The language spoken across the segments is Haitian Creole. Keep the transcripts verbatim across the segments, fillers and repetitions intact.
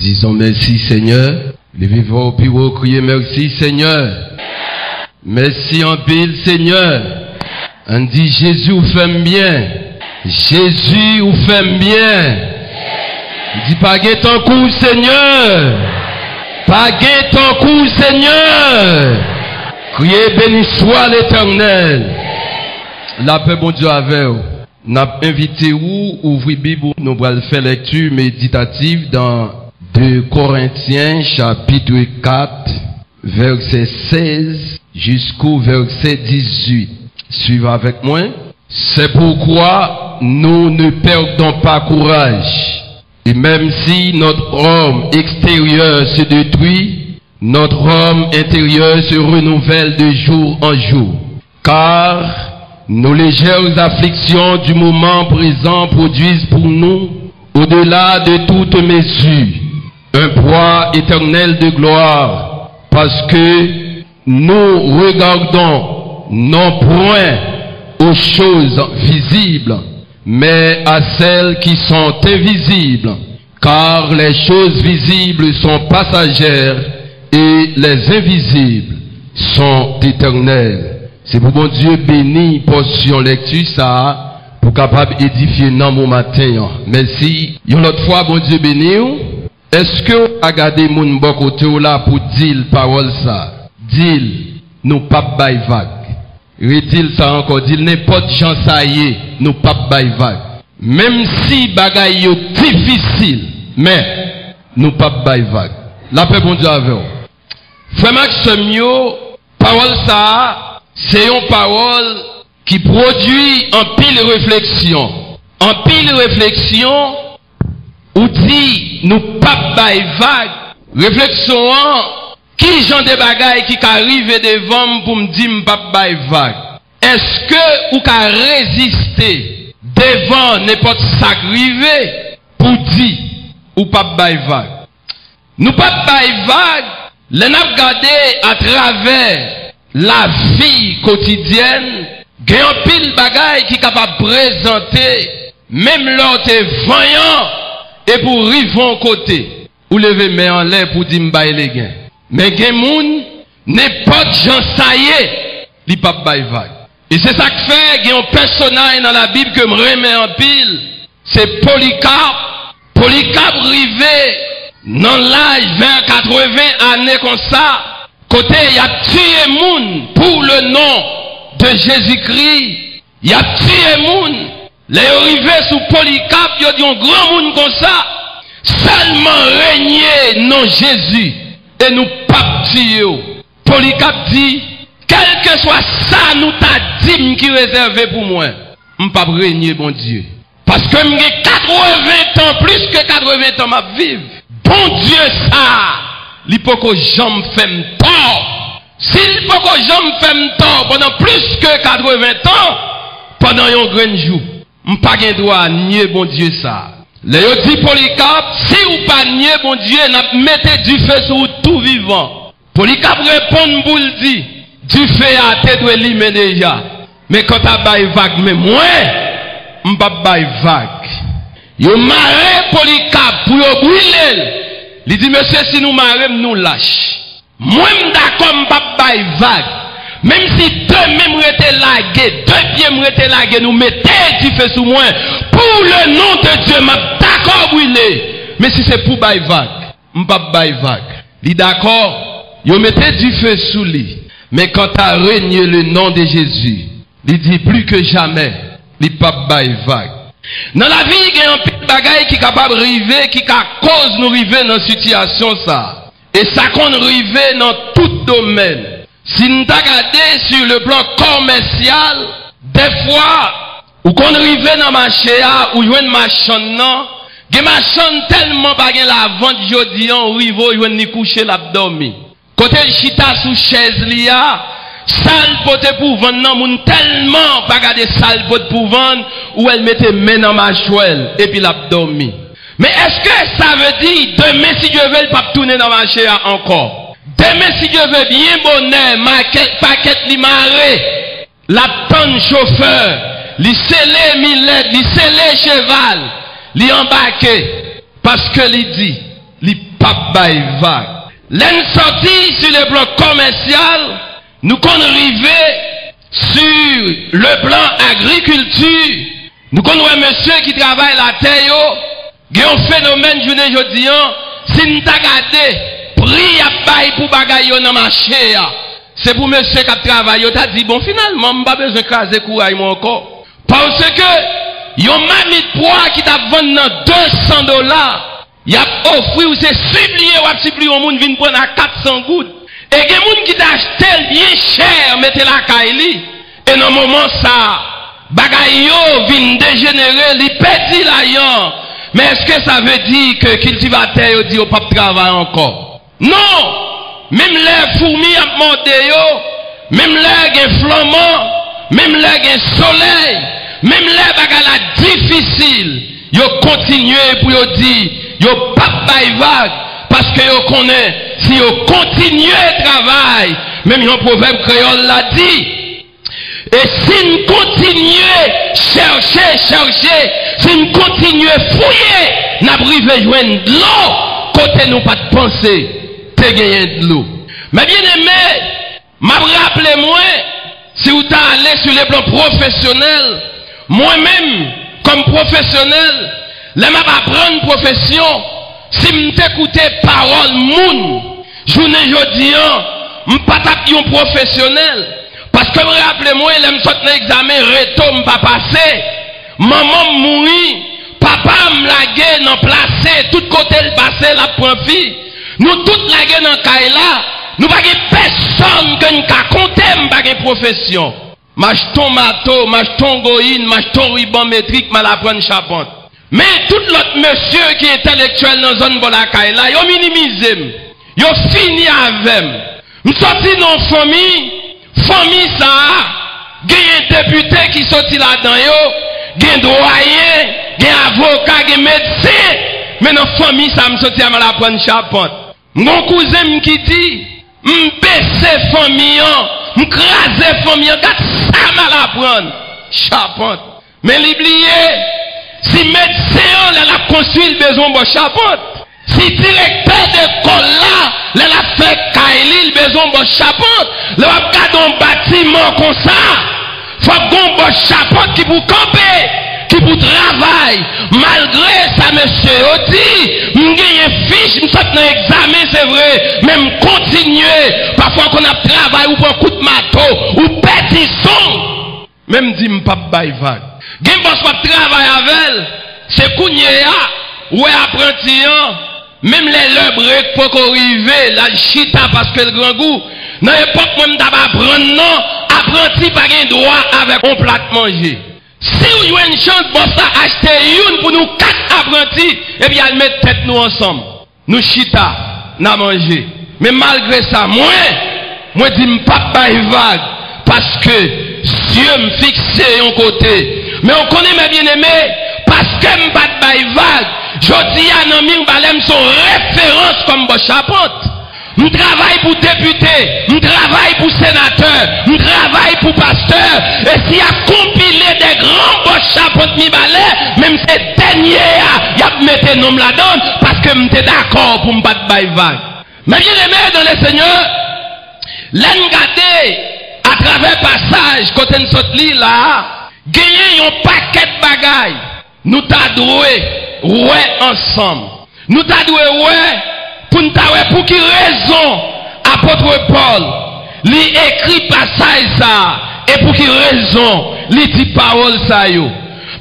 Dizon mèsi, Senyè. Leve vwa w pi wo, kriye, mèsi, Senyè. Mèsi anpil, Senyè. Ann di, Jezi, ou fè m byen. Jezi, ou fè m byen. Di, pa gen tankou w, Senyè. Pa gen tankou w, Senyè. Kriye, beni swa Letènèl. Lapè Bondye avè w. N ap envite w ouvri Bib ou, nou pral fè lèkti meditatif dan de Korentyen, chapit kat, vèsè sèz jiskou vèsè dizuit. Swiv avèk mwen. C'est pourquoi nous ne perdons pas courage. Et même si notre homme extérieur se détruit, notre homme intérieur se renouvelle de jour en jour. Car nos légères afflictions du moment présent produisent pour nous, au-delà de toute mesure, un poids éternel de gloire, parce que nous regardons non point aux choses visibles, mais à celles qui sont invisibles, car les choses visibles sont passagères et les invisibles sont éternelles. Se pou Bondye beni pòsyon lèkti sa a, pou kapab edifye nanm ou maten an. Mèsi. Yon lòt fwa, Bondye beni w. Èske w ka gade moun bò kote w la pou di l pawòl sa a? Di l, nou p ap bay vag. Redi l sa ankò, di l nenpòt jan sa ye, nou p ap bay vag. Menm si bagay yo difisil, men nou p ap bay vag. Lapè Bondye avè w. Frè m ak sè m yo, pawòl sa a, se yon pawòl ki pwodui anpil refleksyon. Anpil refleksyon, ou di, nou p ap bay vag. Refleksyon an, ki jan de bagay ki ka rive devan m pou m di m p ap bay vag? Èske ou ka reziste devan nenpòt sa k rive pou di ou p ap bay vag? Nou p ap bay vag lè n ap gade atravè lavi kotidyèn, gen anpil bagay ki kapab prezante, menm lè w te vanyan, epi w rive yon kote, ou leve men anlè pou di m bay legen. Men gen moun, nenpòt jan sa ye, li p ap bay vag. E se sa k fè gen yon pèsonaj nan Labib ke m renmen anpil, se Polikap. Polikap rive nan laj vè katreven ane konsa, kote y ap tiye moun pour le nom de Jésus-Christ. Y ap tiye moun. Lè yo rive sou Polikap, yo di yon granmoun konsa, sèlman renye non Jezi, e nou p ap tiye w. Polikap di, kèlkeswa sa nou ta di m ki rezève pou mwen, m p ap renye Bondye. Paske m gen katreven tan, plis ke katreven tan m ap viv. Bondye sa a, li poko janm fè m tò. Si l poko janm fè m tò pandan plis ke katreven tan, pandan yon grenn jou, m pa gen dwa nye Bondye sa a. Lè yo di Polikap, si w pa nye Bondye, n ap mete dife sou ou tou vivan. Polikap reponn pou l di, dife a te dwe limen deja. Men kanta bay vag, men mwen, m p ap bay vag. Yo mare Polikap pou yo brile l. Li di, mesye, si nou mare m, nou lach. Mwen, m dakò, m p ap bay vag. Menm si de men m rete lage, de pye m rete lage, nou mete dife sou mwen. Pour le nom de Dieu, m ap dakò brile. Men si se pou bay vag, m p ap bay vag. Li dakò, yo mete dife sou li. Men kanta renye le non de Jezi, li di, pli ke jamè, li p ap bay vag. Nan lavi, gen anpil bagay ki kapab rive, ki ka koz nou rive nan sitiyasyon sa a. E sa konn rive nan tout domèn. Si n ta gade sur le plan commercial, dèfwa, ou konn rive nan mache a, ou jwenn machann nan. Gen machann tèlman pa gen lavant jodi an, ou rive, ou jwenn li kouche, l ap dòmi. Kote l chita sou chèz li a, sa l pote pou vann nan, moun tèlman pa gade sa l pot pou vann, ou wè l mete men nan machwè l, epi l ap dòmi. Men èske sa vle di, demen, si Dye vle, l p ap tounen nan mache a ankò? Demen, si Dye vle, byen bonè, makèt, pakèt li mare. L ap tann chofè, li sele milèt, li sele cheval, li anbake. Paske li di, li p ap bay vag. Lè n sòti sou le plan kòmèsyal, nou konn rive sou le plan agrikilti, nou konn wè mesye ki travay latè yo, gen yon fenomèn jounen jodi an, si n ta gade pri y ap bay pou bagay yo nan mache a, se pou mesye k ap travay yo ta di, bon, finalman, m pa bezwen kraze kouray mwen ankò. Paske yon mamit pwa ki t ap vann nan de san dola, y ap ofri w, se sipliye w ap sipliye yon moun vin pran l a kat san goud. E gen moun ki t achte l byen chè, mete lakay li. E nan moman sa a, bagay yo vin dejenere, li pèdi lajan. Men èske sa vle di ke kiltivatè yo di yo p ap travay ankò? Non! Menm lè foumi ap mòde yo, menm lè gen flanman, menm lè gen solèy, menm lè bagay la difisil, yo kontinye pou yo di yo p ap bay vag, paske yo konnen si yo kontinye travay, menm jan pwovèb kreyòl la di, e si n kontinye chèche, chèche, si n kontinye fouye, n ap rive jwenn dlo kote nou pa t panse te genyen dlo. Men byeneme, m ap raple mwen, si w ta ale sou le plan pwofesyonèl, mwen menm, kòm pwofesyonèl, lè m ap aprann pwofesyon, si m te koute pawòl moun, jounen jodi an, m pa t ap yon pwofesyonèl. Paske m raple mwen, lè m sot nan egzamen reto m pa pase, manman m mouri, papa m lage nan plase, tout kote l pase, l ap pran fi. Nou tout lage nan kay la, nou pa gen pèsonn ke n ka konte, m pa gen pwofesyon. M achte yon mato, m achte yon goyin, m achte yon riban metrik, m al aprann chapant. Men tout lòt mesye ki entèlektyèl nan zòn bò lakay la, yo minimize m. Yo fini avè m. M sòti nan yon fanmi, fanmi sa a, genyen depite ki sòti ladan yo, gen dwayen, gen avoka, gen medsen. Men nan fanmi sa a m sòti a, m al aprann chapant. M gon kouzen m ki di, m bese fanmi an, m kraze fanmi an, gad sa m al aprann, chapant. Men li bliye, si medsen an, lè l ap konstwi, l bezwen yon bòs chapant. Si direktè lekòl la, lè l ap fè kay li, l bezwen yon bòs chapant. Lè w ap gade yon batiman konsa, fòk gon bòs chapant ki pou kanpe, ki pou travay. Malgre sa mesye yo di, m genyen fich, m sot nan egzamen, se vre, men m kontinye. Pafwa, kon ap travay, ou pran kout mato, ou pèdi zong. Men m di m p ap bay vag. Gen bòs w ap travay avè l, se kounye a, ou wè apranti an, menm lè lè brek poko rive, l al chita paske l grangou. Nan epòk mwen m t ap aprann nan, apranti pa gen dwa avèk on plat manje. Si w jwenn chans, bòs la achte youn pou nou kat apranti, epi al met tèt nou ansanm. Nou chita, n a manje. Men malgre sa, mwen, mwen di m p ap bay vag, paske zye m fikse yon kote. Men w konnen, men byeneme, paske m pa t bay vag, jodi a nan Mirbalè m se yon referans kòm bòs chapant. M travay pou depite, m travay pou senatè, m travay pou pastè, e si y ap konpile de gran bòs chapant Mirbalè, men m se dènye a y ap mete non m ladan l, paske m te dakò pou m pa t bay vag. Men byeneme dan le Senyè, lè n gade atravè pasaj kote n sot li la a, genyen yon pakèt bagay nou ta dwe wè ansanm. Nou ta dwe wè pou n ta wè pou ki rezon apot Pòl li ekri pasaj sa a e pou ki rezon li di pawòl sa yo.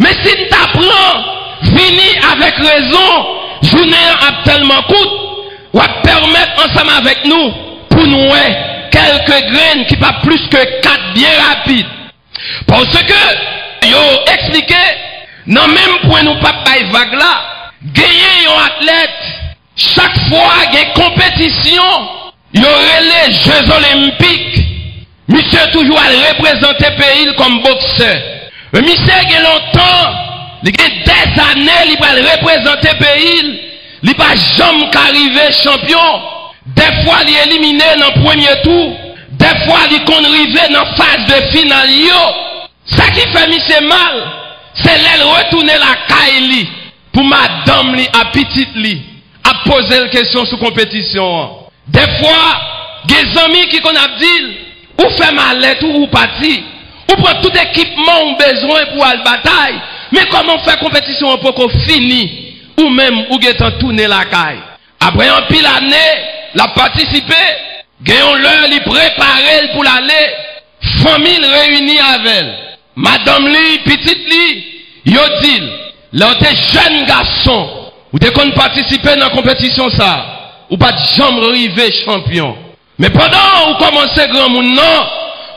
Men si n ta pran vini avèk rezon, jounen an ap tèlman kout, w ap pèmèt ansanm avèk nou pou n wè kèlke grenn ki pa plis ke kat byen rapid. Paske yo eksplike, nan menm pwen nou p ap bay vag la, genyen yon atlèt, chak fwa gen konpetisyon, yo rele Je Zolenpik, misye toujou al reprezante peyi l kòm boksè. Men misye gen lontan, li gen dèzane li pral reprezante peyi l, li pa janm ka rive chanpyon. Dèfwa li elimine nan premye tou, dèfwa li konn rive nan faz de final yo. Sa ki fè misye mal, se lè l retounen lakay li, pou madanm li ak pitit li ap poze l kesyon sou konpetisyon an. Dèfwa, gen zanmi ki konn ap di l, ou fè malèt ou, ou pati, ou pran tout ekipman ou bezwen pou al batay, men kòman w fè konpetisyon an poko fini, ou menm ou gentan tounen lakay. Apre anpil ane l ap patisipe, gen yon lè li prepare l pou l ale, fanmi l reyini avè l. Madanm li, pitit li, yo di l, lè w te jèn gason, ou te konn patisipe nan konpetisyon sa a, ou pa t janm rive chanpyon. Men pandan ou kòmanse granmoun nan,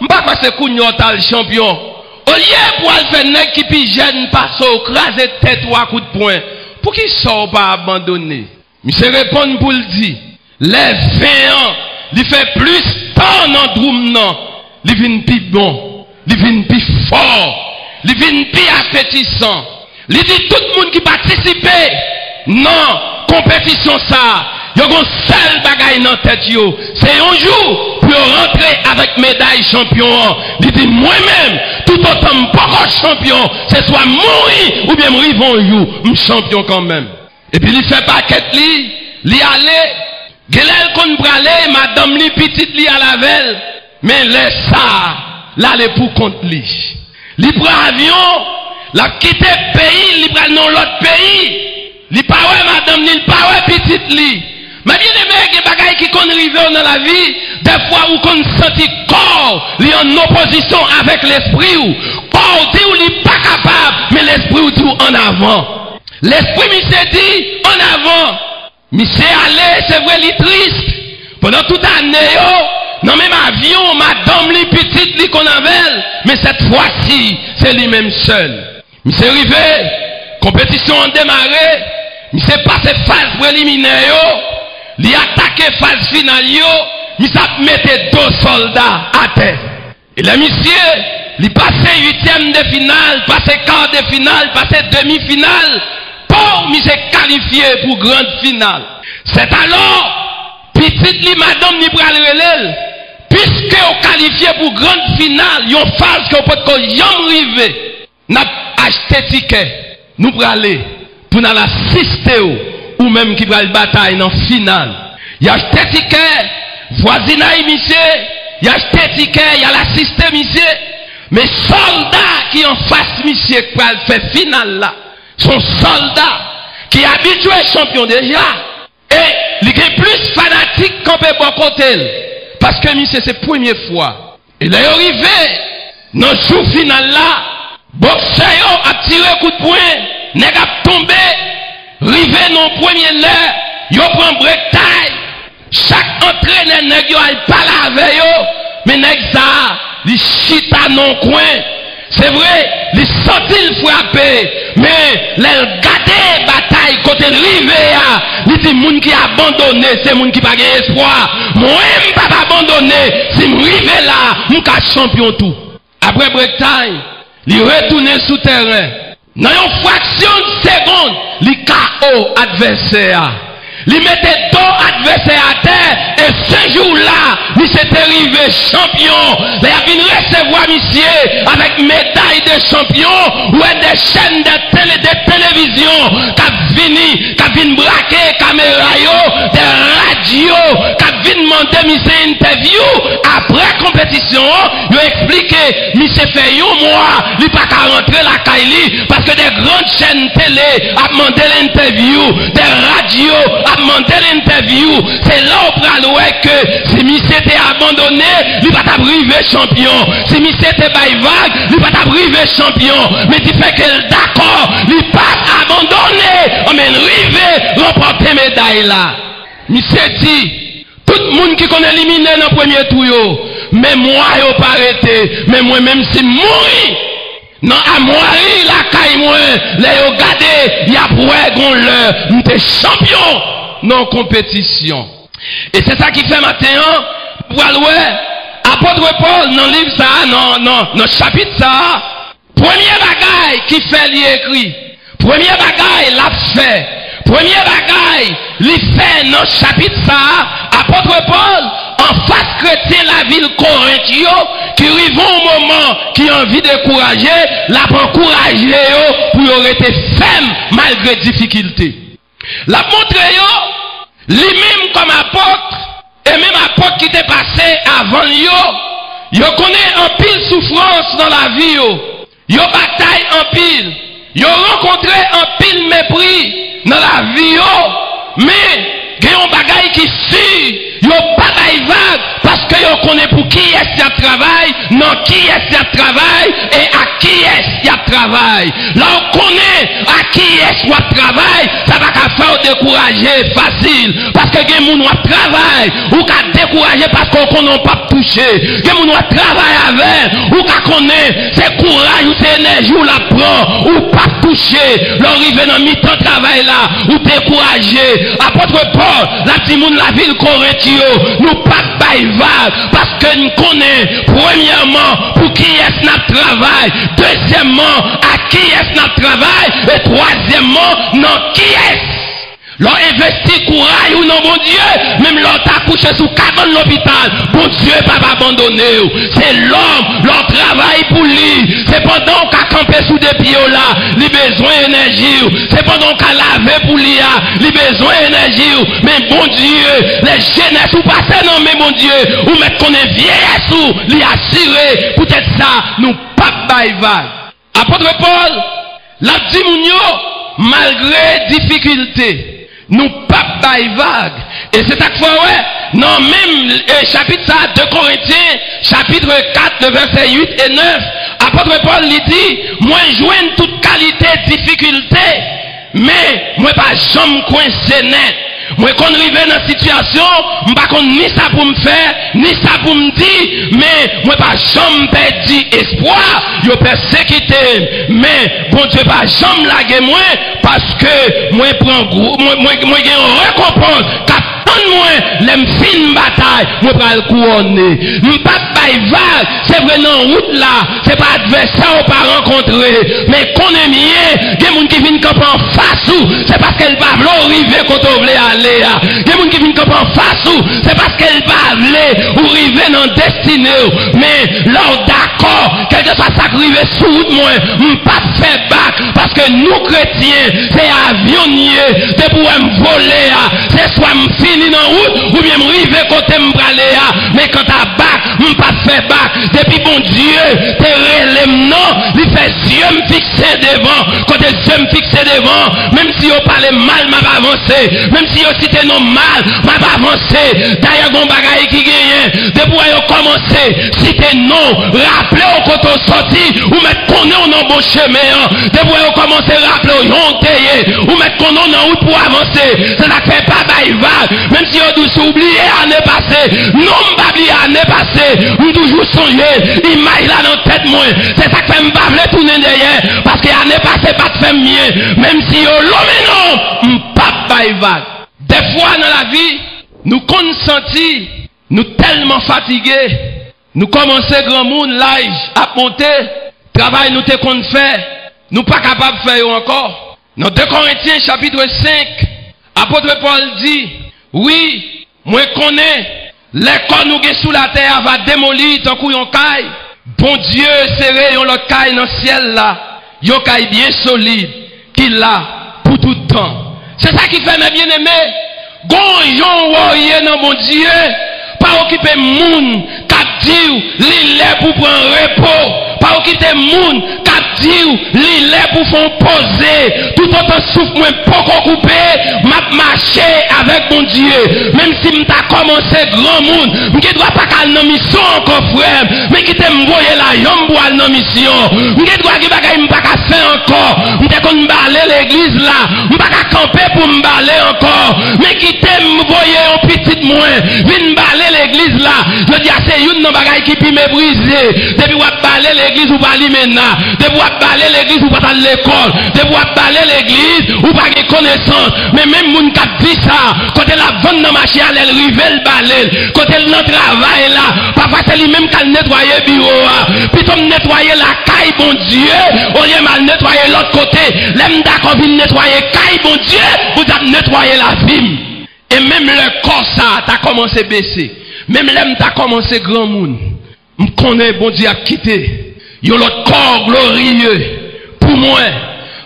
m pa kwè se kounye a w t al chanpyon. Olye pou w al fè nèg ki pi jèn pase w kraze tèt ou a kout pwen, poukisa w pa abandone? Misye reponn pou l di, lè ven an, li fè plis tan nan dwoum nan, li vin pi bon, li vin pi fò, li vin pi apetisan. Li di tout moun ki patisipe nan konpetisyon sa a, yo gon sèl bagay nan tèt yo, se yon jou pou yo rantre avèk meday chanpyon an. Li di, mwen menm, toutotan m poko chanpyon, se swa m mouri oubyen m rive yon jou, m chanpyon kanmenm. Epi li fè pakèt li, li ale. Genlè l konn prale, madanm li, pitit li al avè l. Men lè sa a, l ale pou kont li. Li pran avyon, l ap kite peyi l, li pral nan yon lòt peyi. Li pa wè madanm li, li pa wè pitit li. Men byeneme, gen bagay ki konn rive w nan lavi, dèfwa ou konn santi kò w li an opozisyon avèk lespri w. Kò w di w li pa kapab, men lespri w di w ann avan. Lespri misye di, ann avan. Misye ale, se vre li tris. Pandan tout ane yo, nan menm avyon, madanm li, pitit li konn avè l, men sèt fwa si, se li menm sèl. Misye rive, konpetisyon an demare, misye pase faz preliminè yo, li atake faz final yo, misye ap mete do sòlda atè. E lè misye, li pase uityèm de final, pase ka de final, pase demi final, pow, misye kalifye pou grand final. Sètalò, pitit li, madanm li pral rele l, piske w kalifye pou grand final, yon faz ke w potko janm rive. N ap achte tikè. Nou prale pou n al asiste w, ou menm ki pral batay nan final. Y achte tikè, vwazinay misye, y achte tikè, y al asiste misye. Men sòlda ki anfas misye k pral fè final la, se yon sòlda ki abitye chanpyon deja. E li gen plis fanatik kanpe bò kote l, paske misye se premye fwa. E lè yo rive nan jou final la, boksè yo ap tire kout pwen, nèg ap tonbe, rive nan premye lè, yo pran break time. Chak antrenè nèg yo al pale avè yo, men nèg sa a, li chita nan yon kwen. Se vre, li santi l frape, men lè l gade batay kote l rive a, li di moun ki abandone, se moun ki pa gen espwa. Mwen, m p ap abandone, si m rive la, m ka chanpyon tou. Apre break time, li retounen sou tèren. Nan yon fraksyon de segonn, li K O advèsè a. Li mete do advèsè a atè, e se jou la, misye te rive chanpyon. Lè y ap vin resevwa misye avèk meday de chanpyon, ou wè de chèn de tele, de televizyon k ap vini, k ap vin brake kamera yo, de radyo k ap vin mande misye entèvyou. Apre konpetisyon an, yo eksplike misye fè yon mwa li pa ka rantre lakay li, paske de gran chèn tele ap mande l entèvyou, de radyo ap mande l entèvyou. Se la w pral wè ke si misye te abandone, li pa t ap rive chanpyon. Si misye te bay vag, li pa t ap rive chanpyon. Men difèt ke l dakò, li pa t abandone, anben l rive ranpòte meday la. Misye di, tout moun ki konn elimine nan premye tou yo, memwa yo pa rete, men mwen menm si m mouri nan amwari lakay mwen, lè yo gade, y ap wè gon lè m te chanpyon nan yon konpetisyon. E se sa ki fè maten an, nou pral wè apot Pòl nan liv sa a, nan, nan, nan chapit sa a, premye bagay ki fè li ekri, premye bagay l ap fè, premye bagay li fè nan chapit sa a, apot Pòl, anfas kretyen lavil Korent yo ki rive yon moman ki anvi dekouraje, l ap ankouraje yo pou yo rete fèm malgre difikilte. L ap montre yo, li menm kòm apot, e menm apot ki te pase avan l yo, yo konnen anpil soufrans nan lavi yo. Yo batay anpil. Yo rankontre anpil mepri nan lavi yo. Men, gen yon bagay ki si, yo pa bay vag, paske yo konnen pou kiyès y ap travay, nan kiyès y ap travay, e ak kiyès y ap travay. Lè w konnen ak kiyès w ap travay, sa pa ka fè w dekouraje fasil. Paske gen moun w ap travay, ou ka dekouraje paske w konnen w p ap touche. Gen moun w ap travay avè l, ou ka konnen se kouraj ou, se enèji w l ap pran, ou p ap touche. Lè w rive nan mitan travay la, ou dekouraje. Apot Pòl, l ap di moun lavil Korent yo, nou p ap bay vag, paske n konnen, premyèman, pou kiyès n ap travay, dezyèmman, ak kiyès n ap travay, e twazyèmman, nan kiyès. Lè w envesti kouraj ou nan Bondye, menm lè w ta kouche sou kabann lopital, Bondye p ap abandone w. Se lòm, lè w travay pou li, se pandan w ka kanpe sou de pye w la, li bezwen enèji w. Se pandan w ka lave pou li a, li bezwen enèji w. Men Bondye, lè jenès ou pase nan men Bondye, ou mèt konnen vyeyès ou, li asire. Poutèt sa, nou p ap bay vag. Apot Pòl, l ap di moun yo, malgre difikilte, nou p ap bay vag. E se sa k fè w wè, nan menm, e, chapit sa, de Korentyen, chapit kat, le vèsè uit e nèf, apot Pòl, li di, mwen jwenn tout kalite difikilte, men mwen pa janm kwense nèt. Mwen konn rive nan sitiyasyon, m pa konn ni sa pou m fè, ni sa pou m di, men mwen pa janm pèdi espwa. Yo pèsekite m, men Bondye pa janm lage mwen, paske mwen pran gwo, mwen, mwen, mwen gen yon rekonpans k ap tann mwen lè m fin batay, mwen pral kouwone. M p ap bay vag, se vre nan wout la, se pa advèsè w pa rankontre, men konnen byen, gen moun ki vin kanpe anfas ou, se paske l pa vle w rive kote w vle ale a. Gen moun ki vin kanpe anfas ou, se paske l pa vle ou rive nan destine w. Men, lè w dakò, kèlkeswa sa k rive sou wout mwen, m p ap fè bak, paske nou kretyen, se avyon n ye, depi w wè m vole a, se swa m fini nan wout, oubyen m rive kote m prale a. Men kanta bak, m p ap fè bak. Depi Bondye te rele m non, li fè zye m fikse devan. Kote zye m fikse devan, menm si yo pale m mal, m ap avanse. Menm si yo site non m mal, m ap avanse. Dayè, gen yon bagay ki genyen, depi w wè yo kòmanse site non w, raple w kote w sòti, ou mèt konnen w nan bon chemen an. Depi w wè yo kòmanse raple w jan w te ye, ou mèt konnen w nan wout pou w avanse. Se sa k fè pa bay vag. Menm si yo di w si w bliye ane pase, non, m pa bliye ane pase. M toujou sonje imaj la nan tèt mwen. Se sa k fè m pa vle tounen dèyè, paske ane pase pa t fè m byen. Menm si yo lonmen non, m p ap bay vag. Dèfwa nan lavi, nou konn santi nou tèlman fatige, nou kòmanse granmoun, laj ap monte, travay nou te konn fè, nou pa kapab fè yo ankò. Nan de Korentyen chapit senk, apot Pòl di, wi, mwen konnen lè kò nou gen sou latè a va demoli tankou yon kay, Bondye sere yon lòt kay nan syèl la, yon kay byen solid, ki la pou tout tan. Se sa ki fè, mè byeneme, gon jan w wè w ye nan Bondye, pa okipe moun k ap di w li lè pou pran repo. Pa okipe moun k ap di w li lè pou fè yon poze. Toutotan souf mwen poko koupe, m ap mache avèk Bondye. Menm si m ta kòmanse granmoun, m gen dwa pa ka al nan misyon ankò, frè m, men kite m voye lajan m pou al nan misyon. M gen dwa gen bagay m pa ka fè ankò. M te konn bale legliz la, m pa ka kanpe pou m bale ankò. Men kite m voye yon pitit mwen vin bale legliz la. Jodi a, se youn nan bagay ki pi meprize. Depi w ap bale legliz, ou pa limena. Depi w ap bale legliz, ou pa t al lekòl. Depi w ap bale legliz, ou pa gen konesans. Men menm moun k ap di sa, kote l ap vann nan mache a, lè l rive, l bale l. Kote l nan travay la, pafwa se li menm k al netwaye biwo a. Pito m netwaye lakay Bondye, olye m al netwaye lòt kote. Lè m dakò vin netwaye kay Bondye, Bondye ap netwaye lavi m. E menm lè kò sa a ta kòmanse bese, Menm lè m ta kòmanse granmoun, m konnen Bondye ap kite yon lòt kò gloriye pou mwen.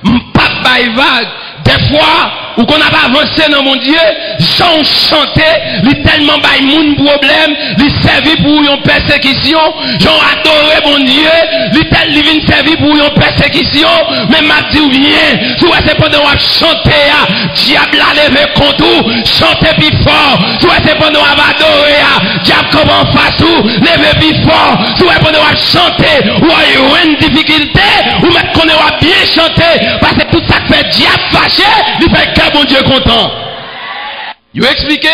M p ap bay vag. Dèfwa, ou konn ap avanse nan Bondye, jan w chante, li tèlman bay moun pwoblèm, li sèvi pou ou yon pèsekisyon, jan w adore Bondye, li tèl, li vin sèvi pou ou yon pèsekisyon. Men m ap di w byen, si w wè se pandan w ap chante a, dyab la leve kont ou, chante pi fò. Si w wè se pandan w ap adore a, dyab kanpe anfas ou, leve pi fò. Si w wè pandan w ap chante, w ap jwenn difikilte, ou mèt konnen w ap byen chante, paske tout sa k fè dyab fache, li fè kè Bondye kontan. Yo eksplike,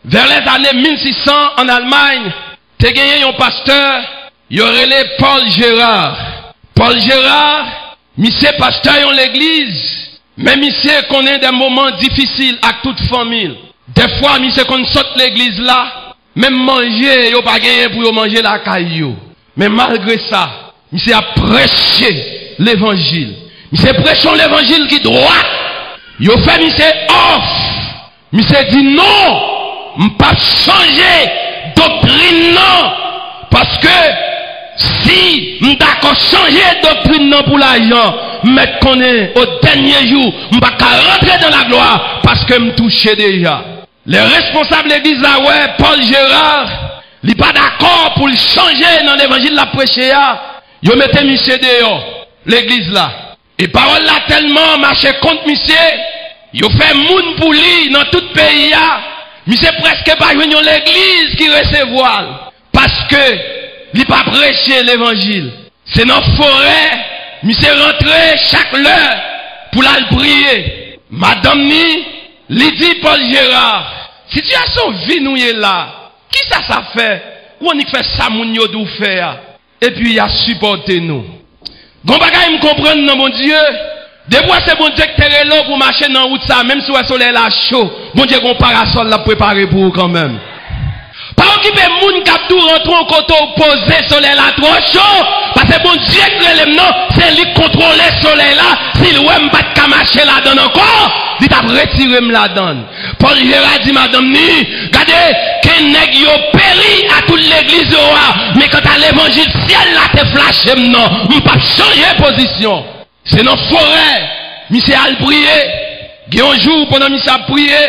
vè lèzane mil sis san ann Almay, te genyen yon pastè, yo rele Paul Gérard. Paul Gérard, misye pastè yon legliz, men misye konnen de moman difisil ak tout fanmi l. Dèfwa, misye konn sot legliz la, menm manje, yo pa genyen pou yo manje lakay yo. Men malgre sa, misye ap preche levanjil. Misye preche yon levanjil ki dwat. Yo fè misye òf. Misye di, "Non, m p ap chanje doktrin nan, paske si m dakò chanje doktrin nan pou lajan, m mèt konnen o dènye jou, m pa ka rantre nan laglwa, paske m touche deja." Lè responsab legliz la wè Paul Gérard, li pa dakò pou l chanje nan levanjil l ap preche a, yo mete misye deyò legliz la. E pawòl la tèlman mache kont misye, yo fè moun pou li nan tout peyi a. Misye prèske pa jwenn yon legliz ki resevwa l, paske li pa preche levanjil. Se nan forè misye rantre chak lè pou l al priye. Madanm ni, li di Paul Gérard, "Sitiyasyon vi nou ye la, kisa sa fè? Ou annik fè sa moun yo di w fè a." Epi y a sipòte nou. Gon bagay m konprann nan Bondye, depi w wè se Bondye ki te rele w pou w mache nan wout sa, menm si w wè solèy la cho, Bondye gon parasòl l ap prepare pou ou kanmenm. Pa okipe moun k ap di w rantre yon kote w poze, solèy la twò cho, paske Bondye k rele m nan, se li k kontwole solèy la, si l wè m pa t ka mache ladann ankò, li t ap retire m ladann. Paul Gérard di madanm ni, "Gade, gen nèg yo peri a tout legliz yo a, men kanta levanjil syèl la te flache m nan, m p ap chanje pozisyon." Se nan forè misye al priye. Gen yon jou, pandan misye ap priye,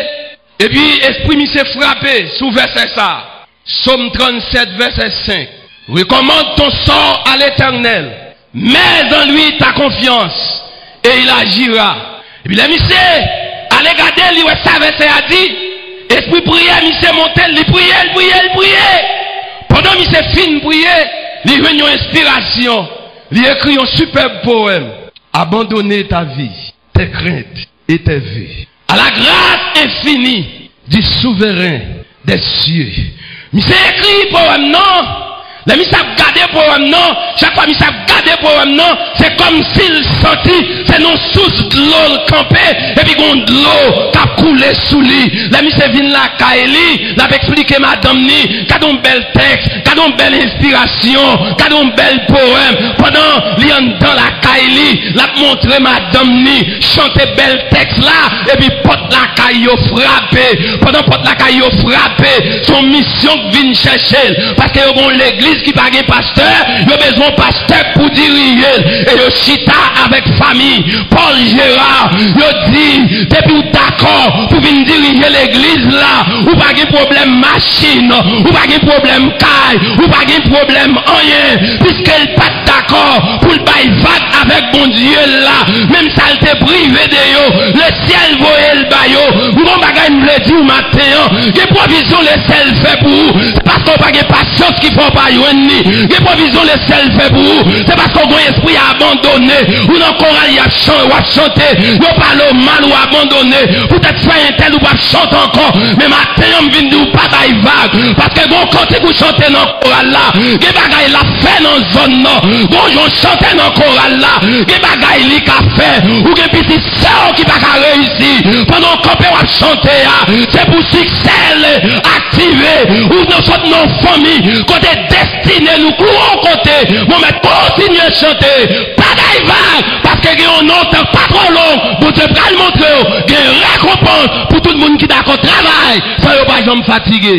epi espri misye frape sou vèsè sa a. Sòm trannsèt, vèsè senk. Recommande ton sort à l'Éternel, mets en lui ta confiance, et il agira. Epi lè misye ale gade, li wè sa vèsè a di, espri priyè misye monte, li priye, li priye, li priye. Pandan misye fin priye, li jwenn yon enspirasyon. Li ekri yon sipèb powèm. Abandonner ta vie, tes craintes et tes vues à la grâce infinie du Souverain des cieux. Misye ekri powèm nan. Lè misye ap gade powèm nan, chak fwa misye ap gade powèm nan, se kòmsi l santi se nan sous dlo l kanpe, epi gon dlo k ap koule sou li. Lè misye vin lakay li, l ap eksplike madanm ni, gade yon bèl tèks, gade yon bèl enspirasyon, gade yon bèl powèm. Pandan li anndan lakay li, l ap montre madanm ni, chante bèl tèks la, epi pòt lakay yo frape. Pandan pòt lakay yo frape, se yon misyon k vin chèche l. Paske yo gon legliz ki pa gen pastè, yo bezwen yon pastè pou dirije l. E yo chita avèk fanmi Paul Gérard, yo di, depi w dakò pou vin dirije legliz la, ou pa gen pwoblèm machin, ou pa gen pwoblèm kay, ou pa gen pwoblèm anyen, piske l pa t dakò pou l bay vag avèk Bondye l la, menm sa l te prive de yo, lesyèl voye l ba yo. M gon bagay m vle di w maten an, gen pwovizyon lesyèl fè pou ou, se paske w pa gen pasyans ki fè w pa jwenn li. Gen pwovizyon lesyèl fè pou ou, se paske w gon espri abandone. Ou nan koral, y ap chan-, w ap chante, yo pale w mal, ou abandone. Poutèt frè entèl, ou p ap chante ankò. Men maten an, m vin di w pa bay vag, paske gon kantik ou chante nan koral la, gen bagay l ap fè nan zòn nan. Gon jan w chante nan koral la, gen bagay li ka fè. Ou gen pitit sè w ki pa ka reyisi. Pandan w kanpe w ap chante a, se pou siksè l aktive. Ou nan sot nan fanmi kote destine nou gwo kote. Mwen mèt kontinye chante. Pa bay vag, paske gen yon non tan pa twò long, Bondye pral montre w gen rekonpans pou tout moun ki dakò travay san yo pa janm fatige.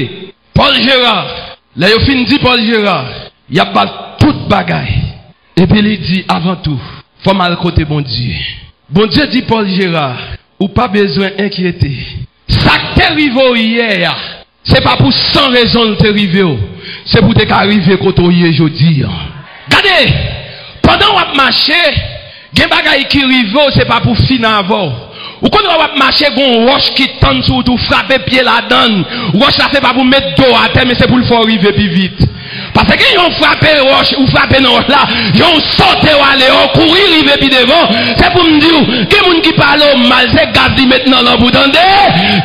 Paul Gérard, lè yo fin di Paul Gérard, y ap ba l tout bagay. Epi li di, avan tou, fò m al kote Bondye. Bondye di Paul Gérard, ou pa bezwen enkyete. Sa k te rive w yè a, se pa pou san rezon l te rive w. Se pou te ka rive kote w ye jodi a. Gade, pandan w ap mache, gen bagay ki rive w, se pa pou fini avè w. Ou konn lè w ap mache, gon wòch ki tann sou wout ou, frape pye ladan l. Wòch la, se pa pou met do w atè, men se pou l fè w rive pi vit. Paske yon frape wòch, ou frape nan wòch la, yon sote w ale, w kouri rive pi devan. Se pou m di w, gen moun ki pale w mal, se gaz li met nan lanp ou, tande.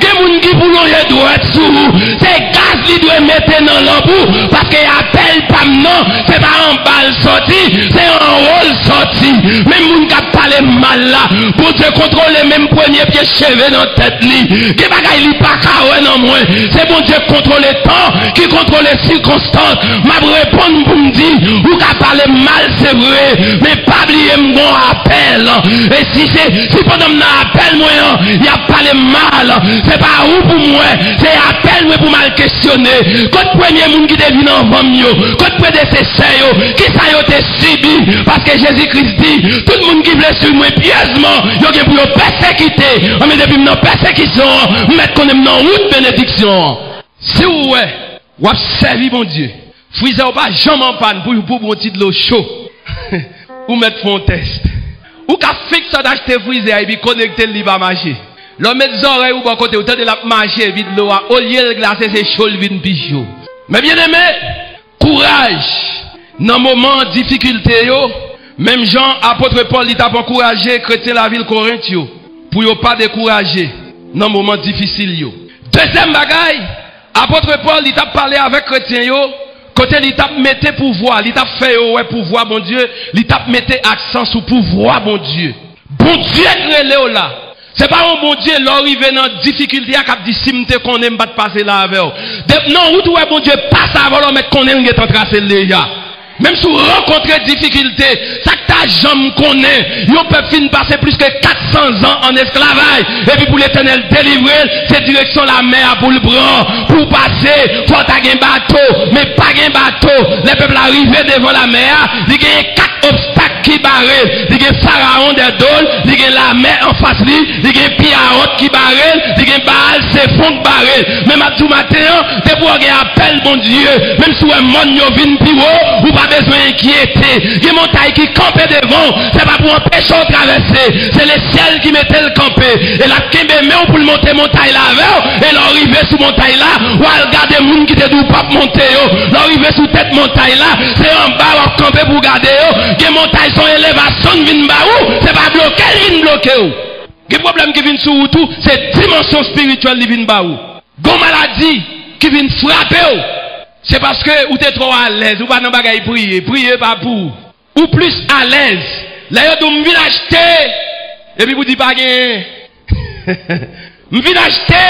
Gen moun ki pou lonje dwèt sou ou, se gaz li dwe mete nan lanp ou, paske apèl pa m nan, se pa anba l sòti, se anwo l sòti. Menm moun k ap pale m mal la, Bondye kontwole menm premye pye cheve nan tèt li. Gen bagay li pa ka wè nan mwen. Se Bondye k kontwole tan, ki kontwole sikonstans. M ap reponn pou m di, ou ka pale m mal, se vre, men pa bliye m gon apèl. E si se, si pandan m nan apèl mwen an, y ap pale m mal, se pa ou pou m wè, se apèl mwen pou m al kesyone. Kot premye moun ki te vin anvan m yo? Kot predesesè yo? Kisa yo te sibi? Paske Jezi Kris di, tout moun ki vle suiv mwen pyezman, yo gen pou yo pèsekite. Anben, depi m nan pèsekisyon an, m mèt konnen m nan wout benediksyon an. Si w wè w ap sèvi Bondye, frizè w pa janm anpàn pou, pou bon ti dlo cho, ou mèt fè yon tès. Ou ka fiks ap achte frizè a epi konekte l, li pa mache. Lè w met zòrèy ou bò kote, ou tande l ap mache, epi dlo a, olye l glase, se cho l vin pi cho. Men byeneme, kouraj nan moman difikilte yo, menm jan apot Pòl li t ap ankouraje kretyen lavil Korent yo pou yo pa dekouraje nan moman difisil yo. Dezyèm bagay, apot Pòl li t ap pale avèk kretyen yo, kote li t ap mete pouvwa, li t ap fè yo wè pouvwa Bondye, li t ap mete aksan sou pouvwa Bondye. Bondye k rele w la. Se pa yon Bondye, lè w rive nan difikilte a, k ap di, "Si m te konnen, m pa t pase la avè w." De, nan wout ou wè Bondye pase avè w la, w mèt konnen l gentan trase l deja. Menm si w rankontre difikilte, sa k ta janm konnen, yon pèp fin pase plis ke kat san zan ann esklavaj, epi pou Letènèl delivre l, se direksyon lamè a pou l pran. Pou w pase, fò w ta gen bato, men pa gen bato. Lè pèp la rive devan lamè a, li genyen kat obstak ki bare l. Li gen Farawon dèyè do l, li gen lamè anfas li, li gen Piyawòt ki bare l, li gen Baal Sefon k bare l. Men m ap di w maten an, depi w gen apèl Bondye, menm si w wè mòn yo vin pi wo, ou pa bezwen enkyete. Gen montay ki kanpe devan w, se pa pou anpeche w travèse, se Lesyèl ki mete l kanpe. E l ap kenbe men w pou l monte montay la avè w, e lè w rive sou montay la, w al gade moun ki te di w p ap monte yo. Lè w rive sou tèt montay la, se anba w ap kanpe pou w gade yo. Gen montay se yon elevasyon l vin ba ou, se pa bloke l vin bloke w. Gen pwoblèm ki vin sou wout ou, se dimansyon espirityèl li vin ba ou. Gon maladi ki vin frape w, se paske ou te twò alèz, ou pa nan bagay priye. Priye pa pou ou. Ou plis alèz. Lè yo di w, "M vin achte," epi pou di pa genyen. "M vin achte."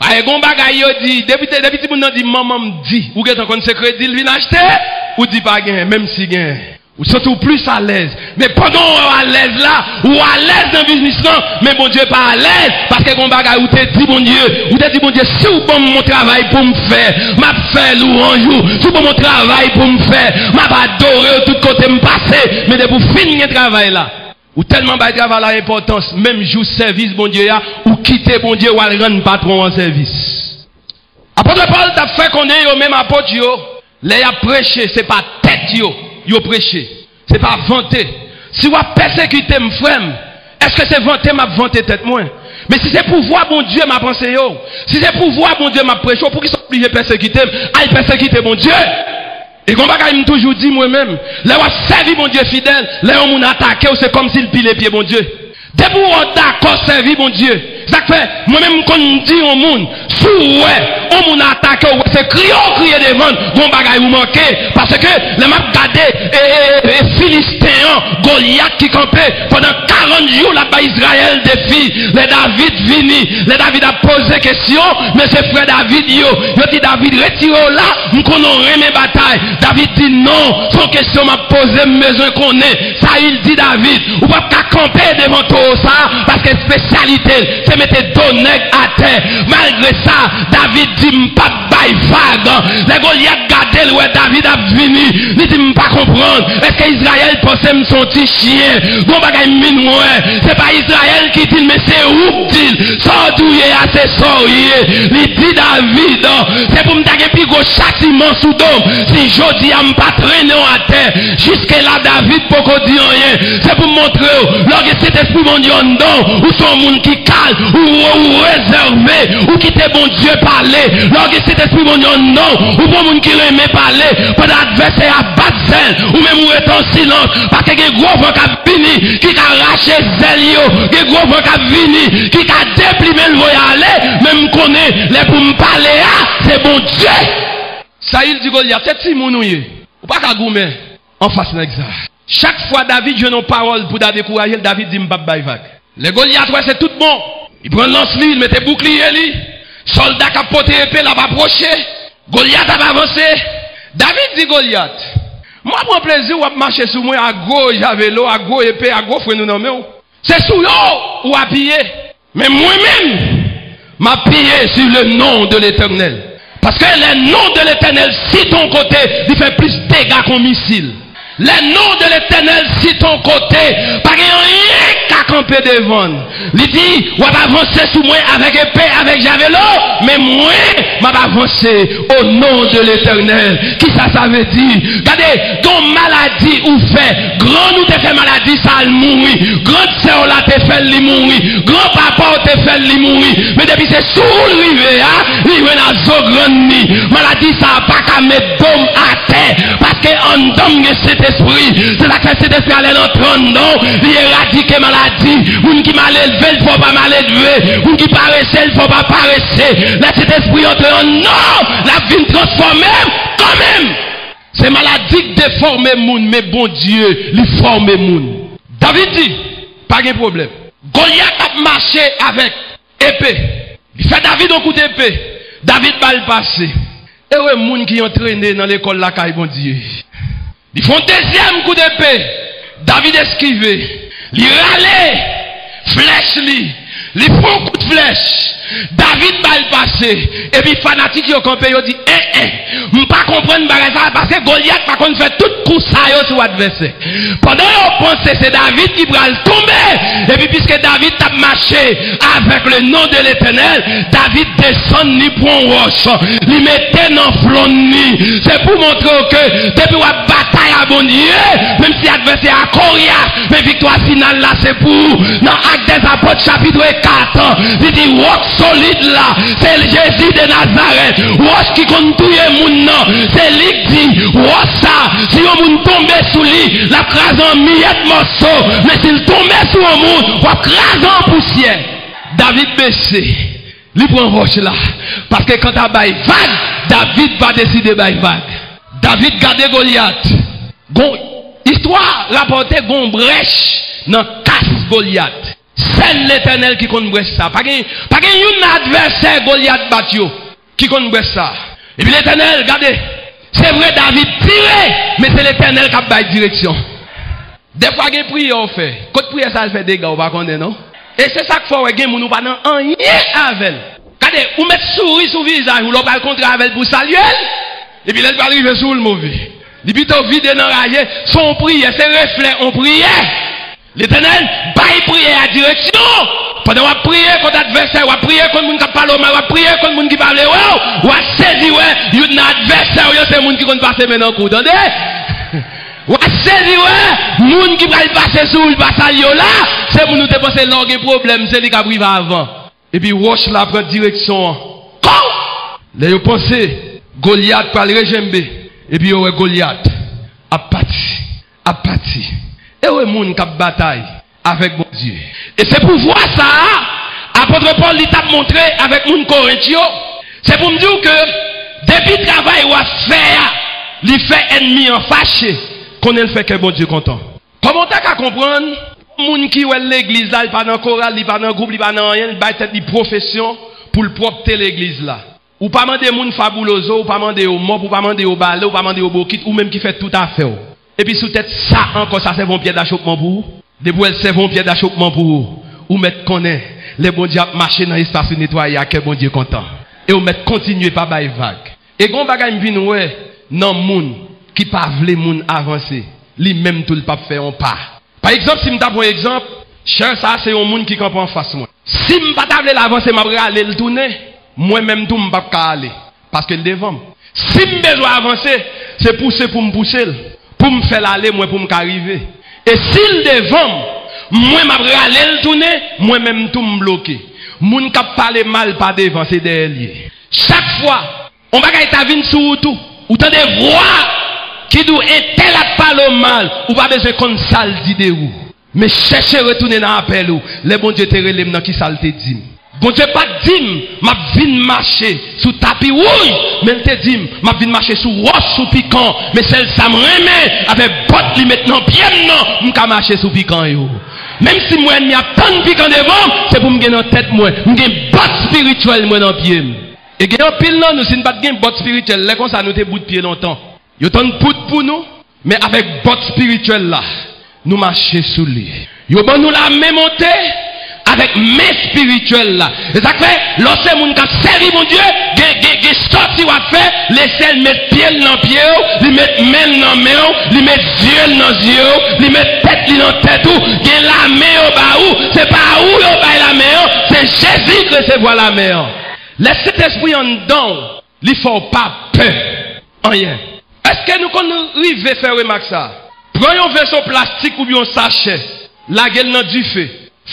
Ay, gon bagay yo di, depi, te- depi timoun nan di, "Manman m di," ou gentan konn se kredi l vin achte, ou di pa genyen, menm si genyen. Ou santi w plis alèz. Men pandan w alèz la, ou alèz nan biznis lan, men Bondye pa alèz, paske gon bagay ou te di Bondye, ou te di Bondye, "Si w ban m yon travay pou m fè, m ap fè lwanj ou. Si w ban m yon travay pou m fè, m ap adore w tout kote m pase." Men depi w fin gen travay la, ou tèlman bay travay la enpòtans, menm jou sèvis Bondye a, ou kite Bondye, w al rann patwon an sèvis. Apot Pòl t ap fè konnen yo menm apot yo, lè y ap preche, se pa tèt yo yo preche, se pa vante. Si w ap pèsekite m, frè m, èske se vante m ap vante tèt mwen? Men si se pouvwa Bondye m ap anseye w, si se pouvwa Bondye m ap preche w, poukisa w oblije pèsekite m? Al pèsekite Bondye! E gon bagay m toujou di mwen menm, lè w ap sèvi Bondye fidèl, lè yon moun atake w, se kòmsi l pile pye Bondye. Depi w wè w dakò sèvi Bondye, sa k fè, mwen menm m konn di yon moun, si w wè yon moun atake w, w wè se kriye w kriye devan l, gon bagay ou manke, paske lè m ap gade, e, e, e, e Filisten an, Golyat ki kanpe, pandan karant jou l ap bay Izrayèl defi, lè David vini, lè David ap poze kesyon, men se frè David yo, yo di David, "Retire w la, m konnen w renmen batay." David di, "Non, se yon kesyon m ap poze, m bezwen konnen." Sayil di David, "Ou p ap ka kanpe devan towo sa a, paske espesyalite l, se mete do nèg atè." Malgre sa, David di, "M p ap ba Ay vag. Lè Golyat gade l, wè David ap vini, li di, "M pa konprann. Èske Izrayèl panse m se yon ti chen?" Gon bagay m vin wè, se pa Izrayèl ki di l, men se ou k di l. Sa w di w ye a, se sa w ye. Li di David, "Se pou m ta gen pi gwo chatiman sou do m si jodi a m pa trennen w atè." Jiske la, David poko di anyen. Se pou m montre w, lè w gen Sentespri Bondye anndan w, ou se yon moun ki kalm, ou, ou rezève, ou kite Bondye pale. Lè w gen Sentespri Bondye anndan w, ou pa yon moun ki renmen pale. Pandan advèsè a bat zèl, ou menm ou rete an silans, paske gen gwo van k ap vini, ki ka rache zèl yo. Gen gwo van k ap vini, ki ka deplimen l voye ale. Men m konnen, lè pou m pale a, se Bondye. Sayil di Golyat, "Se timoun ou ye. Ou pa ka goumen anfas nèg sa." Chak fwa David jwenn yon pawòl pou ta dekouraje l, David di, "M p ap bay vag." Lè Golyat wè se tout bon, li pran lans li, li mete boukliye li. Sòlda k ap pote epe l ap apwoche. Golyat ap avanse. David di Golyat, "Mwen pran plezi w ap mache sou mwen ak gwo javelo, ak gwo epe, ak gwo frenn ou nan men w. Se sou yo ou apiye. Men mwen menm, m apiye sur le nom de l'Éternel. Paske le nom de l'Éternel, si ton kote, li fè plis dega ke yon misil. Le nom de l'Éternel, si ton kote, pa gen anyen k ka kanpe devan l." Li di, "W ap avanse sou mwen avèk epe, avèk javelo, men mwen, m ap avanse au nom de l'Éternel." Kisa sa vle di? Gade, gon maladi ou fè, grann ou te fè maladi sa, l mouri. Grann sè w la te fè l, li mouri. Gran papa w te fè l, li mouri. Men depi se sou ou l rive a, li jwenn a zo grann li. Maladi sa a pa ka met do m atè, paske anndan m gen Sentespri. Se sa k fè Sentespri a, lè l antre anndan w, li eradike maladi. Moun ki mal elve, l fè w pa mal elve. Moun ki parese, l fè w pa parese. Lè Sentespri antre anndan w, l ap vin transfòme m kanmenm. Se maladi k defòme moun, men Bondye, li fòme moun. David di, "Pa gen pwoblèm." Golyat ap mache avèk epe. Li fè David yon kout epe. David ba l pase. Ere moun ki antrene nan lekòl lakay Bondye. Li fè yon dezyèm kout epe. David eskive. Li rale flèch li. Li fè yon kout flèch. David ba l pase. Epi fanatik yo kanpe, yo di, "En, en, m pa konprann bagay sa a, paske Golyat pa konn fè tout kou sa yo sou advèsè." Pandan yo panse se David ki pral tonbe, epi piske David t ap mache avèk le nom de l'Éternel, David desann, li pran wòch, li mete nan flann li. Se pou montre w ke depi w ap batay a Bondye, menm si advèsè a koryas, men viktwa final la se pou ou. Nan Actes des Apôtres, chapitre kat, li di, "Wòch solid la, se Jezi de Nazarèt, wòch ki konn touye moun nan." Se li k di, "Wòch sa, si yon moun tonbe sou li, l ap kraze an miyèt mòso, men si l tonbe sou yon moun, w ap kraze an pousyè." David bese, li pran wòch la, paske kanta bay vag, David pa deside bay vag. David gade Golyat. Gon, istwa rapòte gon brèch nan kas Golyat. Sèl Letènèl ki konn brèch sa. Pa gen, pa gen youn nan advèsè Golyat bat yo ki konn brèch sa. Epi Letènèl, gade, se vre David tire, men se Letènèl k ap bay direksyon. Dèfwa gen priyè w fè, kot priyè sa al fè dega, w pa konnen non. E se sa k fè w wè gen moun ou pa nan anyen avè l. Gade, ou met souri sou vizaj ou lè w pral kontre avè l pou w salye l, epi lè l pral rive sou ou l move. Li pito vide nan raje, se yon priyè, se reflè yon priyè. Letènèl bay priyè a direksyon. Pandan w ap priye kont advèsè, w ap priye kont moun k ap pale w mal, w ap priye kont moun ki pa vle wè w, w a sezi wè youn nan advèsè w yo se moun ki konn pase men nan kou, tande? W a sezi wè moun ki pral pase sou ou, l pa salye w la, se moun ou te panse lè w gen pwoblèm, se li k ap rive avan. Epi wòch la pran direksyon an. Kow! Lè yo panse Golyat pral rejenbe, epi yo wè Golyat ap pati, ap pati. Ere moun k ap batay avèk Bondye. E se pouvwa sa a, apot Pòl li t ap montre avèk moun Korent yo. Se pou m di w ke depi travay w ap fè a, li fè ènmi an fache, konnen l fè kè Bondye kontan. Kòman w ta ka konprann moun ki wè l legliz la, li pa nan koral, li pa nan gwoup, li pa nan anyen, li bay tèt li pwofesyon pou l pwòpte legliz la? Ou pa mande moun faboulozo, ou pa mande yo mòp, ou pa mande yo bale, ou pa mande yo bokit, ou menm ki fè tout afè w. Epi sou tèt sa ankò, sa sèvi yon pyè dachopman pou ou? Depi w wè l sèvi yon pyè dachopman pou ou, ou mèt konnen lè Bondye ap mache nan espas ou netwaye a, kè Bondye kontan. E ou mèt kontinye pa bay vag. E gen yon bagay m vin wè nan moun ki pa vle moun avanse, li menm tou l p ap fè yon pa. Pa egzanp, si m ta pran egzanp, chè sa a se yon moun ki kanpe anfas mwen. Si m pa ta vle l avanse, m ap rale l tounen, mwen menm tou m p ap ka ale, paske l devan m. Si m bezwen avanse, se pouse pou m pouse l, pou m fè l ale, mwen pou m ka rive. E si l devan m, mwen m ap rale l tounen, mwen menm tou m bloke. Moun k ap pale mal pa devan, se dèyè l ye. Chak fwa yon bagay ta vin sou wout ou, ou tande vwa ki di w entèl ap pale w mal, ou pa bezwen konn sa l di de ou. Men chèche retounen nan apèl ou. Lè Bondye te rele m nan, kisa l te di m? Bondye pa t di m, "M ap vin mache sou tapi wouj," men l te di m, "M ap vin mache sou wòch, sou pikan." Men sèl sa m renmen, avèk bòt li met nan pye m nan, m ka mache sou pikan yo. Menm si m wè ènmi ap tann pikan devan m, se pou m gen nan tèt mwen, m gen bòt espirityèl mwen nan pye m. E gen anpil nan nou, si n pa t gen bòt espirityèl, lè konsa nou te bout pye lontan. Yo tann poud pou nou, men avèk bòt espirityèl la, nou mache sou li. Yo ban nou lame monte avèk men espirityèl la. E sa k fè, lè w se moun k ap sèvi Bondye, gen, gen, gen sòti w ap fè, Lesyèl met pye l nan pye w, li met men l nan men w, li met zye l nan zye w, li met tèt li nan tèt ou. Gen lame yo ba ou, se pa ou yo bay lame an, se Jezi k resevwa lame an. Lè Sentespri anndan w, li fè w pa pè anyen. Èske nou konn rive fè remak sa a? Pran yon veso plastik oubyen yon sachè, lage l nan dife,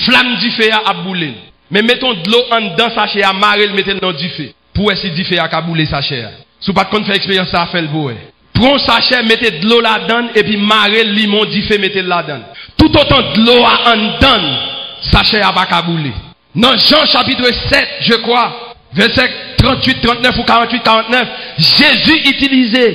flanm dife a ap boule l. Men mete yon dlo anndan sachè a, mare l, mete l nan dife, pou w wè si dife a ka boule sachè a. Si w pa t konn fè eksperyans sa a, fè l pou w wè. Pran yon sachè, mete dlo ladan l, epi mare l, limen yon dife, mete l ladan l. Toutotan dlo a anndan l, sachè a pa ka boule. Nan Jan chapit sèt, je crois, vèsè tranntuit, trannèf ou karanntuit, karannèf, Jezi itilize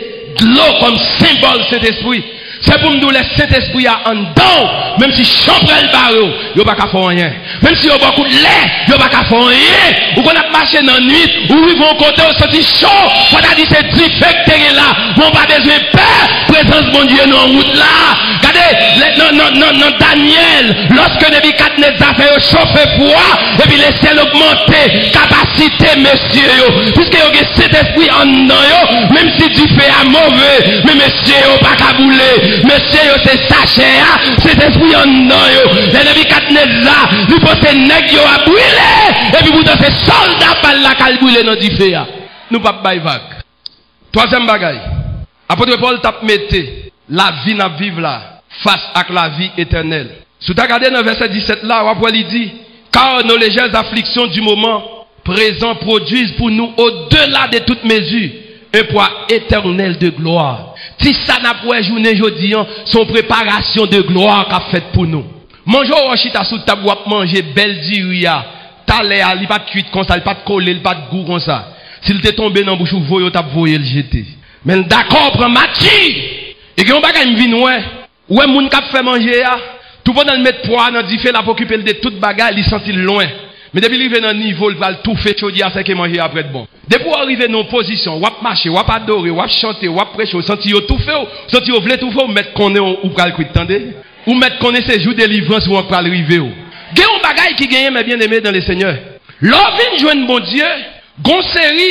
dlo kòm senbòl Sentespri. Se pou m di w, lè Sentespri a anndan w, menm si chanpwèl bare w, yo pa ka fè w anyen. Menm si yo ba w kout lè, yo pa ka fè w anyen. Ou konn ap mache nan nwit, ou rive yon kote, ou santi cho, fò ta di se dife k te gen la. Men w pa bezwen pè prezans Bondye nan wout la. Gade, lè, nan, nan, nan, nan Danyèl, lòske Nebikadneza fè yo chofe fou a, epi lesyèl ogmante kapasite mesye yo, piske yo gen Sentespri anndan yo, menm si dife a move, men mesye yo pa ka boule. Mesye yo se sachè a, Sentespri anndan yo. Lè Nebikadneza, li panse nèg yo ap brile, epi poutan se sòlda pa l la k al brile nan dife a. Nou p ap bay vag. Twazyèm bagay, apot Pòl t ap mete lavi n ap viv la fas ak lavi etènèl. Si w ta gade nan vèsè disèt la, w ap wè li di, "Car nos légères afflictions du moment présent produisent pour nous au-delà de toute mesure un poids éternel de gloire." Ti sa n ap wè jounen jodi an, se yon preparasyon de glwa k ap fèt pou nou. Manje w chita sou tab, w ap manje bèl diri a. Talè a, li pa t kuit konsa, li pa t kole, li pa t gou konsa. Si l te tonbe nan bouch ou, voye w t ap voye l jete. Men l dakò pran mati. E gen yon bagay m vin wè. Ou wè moun k ap fè manje a, toupandan l met pwa a nan dife, l ap okipe l de tout bagay, li santi l lwen. Men depi l rive nan nivo, l pral toufe chodyè a, sèke manje a prèt bon. Depi w rive nan yon pozisyon, w ap mache, w ap adore, w ap chante, w ap preche, w santi yo toufe w, w santi yo vle toufe w, mèt konnen w, ou pral kwit, tande. Ou mèt konnen se jou delivrans ou an k pral rive w. Gen yon bagay ki genyen, mes bien-aimés dans le Seigneur. Lè w vin jwenn Bondye, gon seri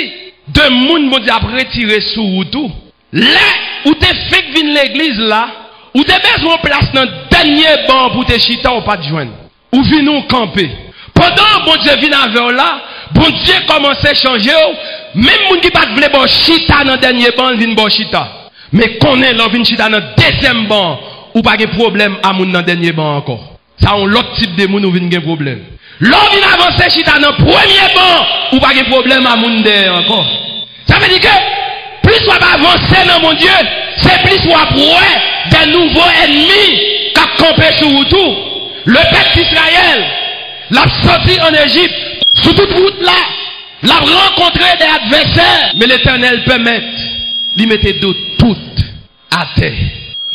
de moun Bondye ap retire sou wout ou. Lè ou te fenk vin legliz la, ou te bezwen yon plas nan dènye ban pou w te chita, ou pa t jwenn. Ou vini, ou kanpe. Pandan Bondye vin avè w la, Bondye kòmanse chanje w. Menm moun ki pa t vle ba w chita nan dènye ban, l vin ba w chita. Men konnen lè w vin chita nan dezyèm ban, ou pa gen pwoblèm a moun nan dènye ban ankò. Sa yon lòt tip de moun ou vin gen pwoblèm. Lè w vin avanse chita nan premye ban, ou pa gen pwoblèm a moun dèyè ankò. Sa vle di ke plis w ap avanse nan Bondye, se plis w ap wè de nouvo ènmi k ap kanpe sou wout ou. Lepèp Izrayèl, l ap soti ann Ejip, sou tout wout la, l ap rankontre de advèsè, men Letènèl pèmèt li mete do tout atè.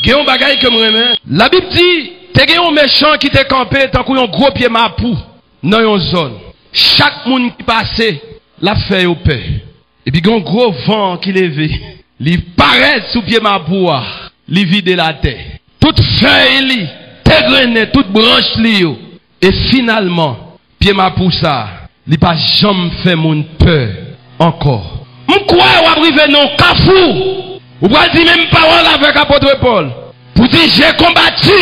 Gen yon bagay ke m renmen. Labib di, te gen yon mechan ki te kanpe tankou yon gwo pye mapou nan yon zòn. Chak moun ki pase, l ap fè yo pè. Epi gen yon gwo van ki leve. Li parèt sou pye mapou a. Li vide l atè. Tout fèy li degrennen, tout branch li yo. E finalman, pye mapou sa a, li pa janm fè moun pè ankò. M kwè w ap rive nan yon kafou. Ou pral di menm pawòl avèk apot Pòl. Pou di, j'ai combattu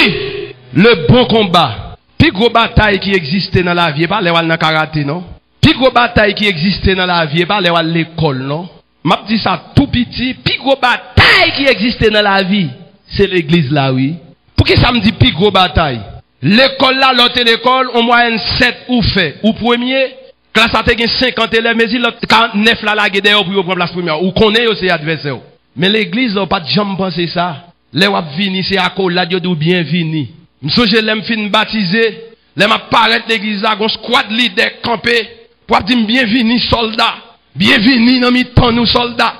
le bon combat. Pi gwo batay ki egziste nan lavi, e pa lè w al nan karate, non. Pi gwo batay ki egziste nan lavi, e pa lè w al lekòl, non. M ap di sa tou piti, pi gwo batay ki egziste nan lavi, se legliz la, wi. Poukisa m di pi gwo batay? Lekòl la, lè w te lekòl, on mwayèn sèt ou fè, ou premye, klas la te gen senkant elèv, mezi lòt karant nèf la lage dèyè w pou yo pran plas premye a. Ou konnen yo se advèsè w. Men legliz la, w pa t janm panse sa. Lè w ap vini, se akolad yo di w byenvini. M sonje lè m fin batize, lè m ap parèt legliz la, gon skwad lidè kanpe pou ap di m byenvini sòlda, byenvini nan mitan nou sòlda,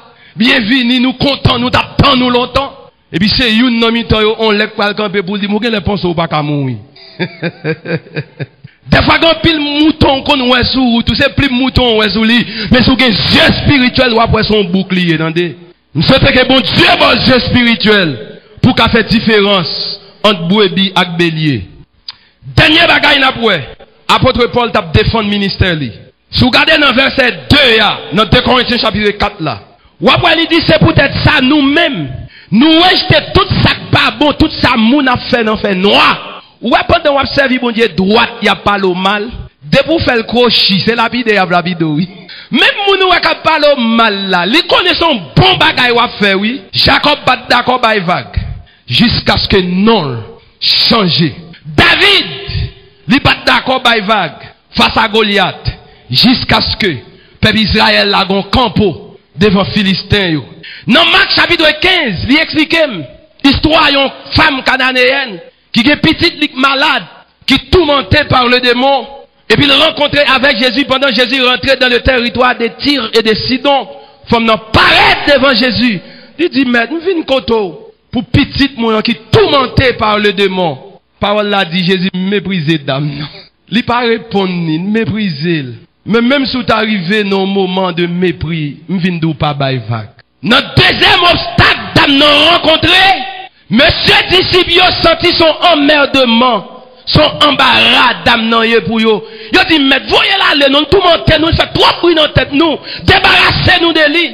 byenvini, nou kontan, nou t ap tann ou lontan. Epi se youn nan mitan yo, on lèg pral kanpe pou l di m, ou genlè panse w pa ka mouri. Dèfwa gen anpil mouton w konn wè sou wout ou, se plim mouton w wè sou li, men si w gen zye espirityèl, w ap wè se yon bouk li ye, tande. M swete ke Bondye ba w zye espirityèl pou w ka fè diferans ant brebi ak belye. Dènye bagay n ap wè, apot Pòl t ap defann ministè li. Si w gade nan vèsè de a, nan de Korentyen chapit kat la, w ap wè li di, se poutèt sa nou menm, nou rejte tout sa k pa bon, tout sa moun ap fè nan fènwa. Ou wè pandan w ap sèvi Bondye dwat, y ap pale w mal. Depi w fè l kwochi, se lapide y ap lapide w, wi. Menm moun ou wè k ap pale w mal la, li konnen se yon bon bagay w ap fè, wi. Jakòb pa t dakò bay vag, jiskaske non l chanje. David, li pa t dakò bay vag fas a Golyat, jiskaske pèp Izrayèl la gon kanpo devan Filisten yo. Nan Mak chapit kenz, li eksplike m istwa yon fanm kananeyèn ki gen pitit li k malad, ki toumante pa le demon, epi l rankontre avèk Jezi pandan Jezi rantre dans le territoire de Tyr et de Sidon. Fanm nan parèt devan Jezi. Li di, Mèt, m vin kote w pou pitit mwen an ki toumante pa le demon. Pawòl la di, Jezi meprize dam nan. Li pa reponn li, li meprize l. Men menm si w ta rive nan yon moman de mepri, m vin di w pa bay vag. Nan dezyèm obstak dam nan rankontre, mesye disip yo santi se yon anmèdman, se yon anbara dam nan ye pou yo. Yo di, Mèt, voye l ale non, l toumante nou, l fè twòp bri nan tèt nou, debarase nou de li.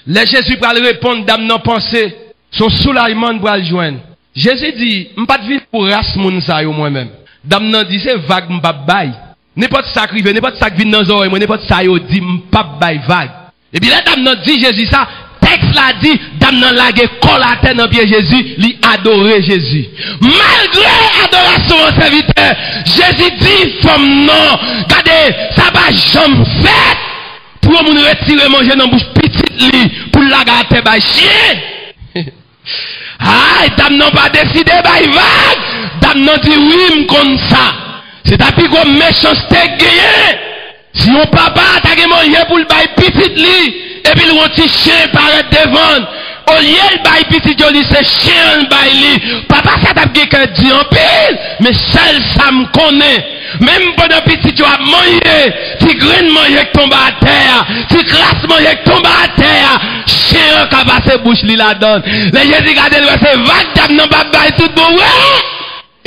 Lè Jezi pral reponn, dam nan panse se yon soulajman l pral jwenn. Jezi di, m pa t vin pou ras moun sa yo mwen menm. Dam nan di, se vag m p ap bay. Nenpòt sa k rive, nenpòt sa k vin nan zòrèy mwen, nenpòt sa yo di, m p ap bay vag. Epi lè dam nan di Jezi sa, tèks la di, dam nan lage kò l atè nan pye Jezi, li adore Jezi. Malgre adorasyon an, sèvitè, Jezi di fanm nan, gade, sa pa janm fèt pou yon moun retire manje nan bouch pitit li pou l lage atè bay chen. Ay, dam nan pa deside bay vag. Dam nan di, wi, m konn sa. Se ta pi gwo mechanste k genyen. Si yon papa ta gen manje pou l bay pitit li, epi l wè yon ti chen parèt devan l, olye l bay pitit yo li, se chen an l bay li. Papa sa t ap gen kè di anpil, men sèl sa m konnen, menm pandan pitit yo ap manje, ti grenn manje k tonbe atè a, ti kras manje k tonbe atè a, chen an ka pase bouch li ladan l. Lè Jezi gade l, wè se vag dam nan p ap bay tout bon vre.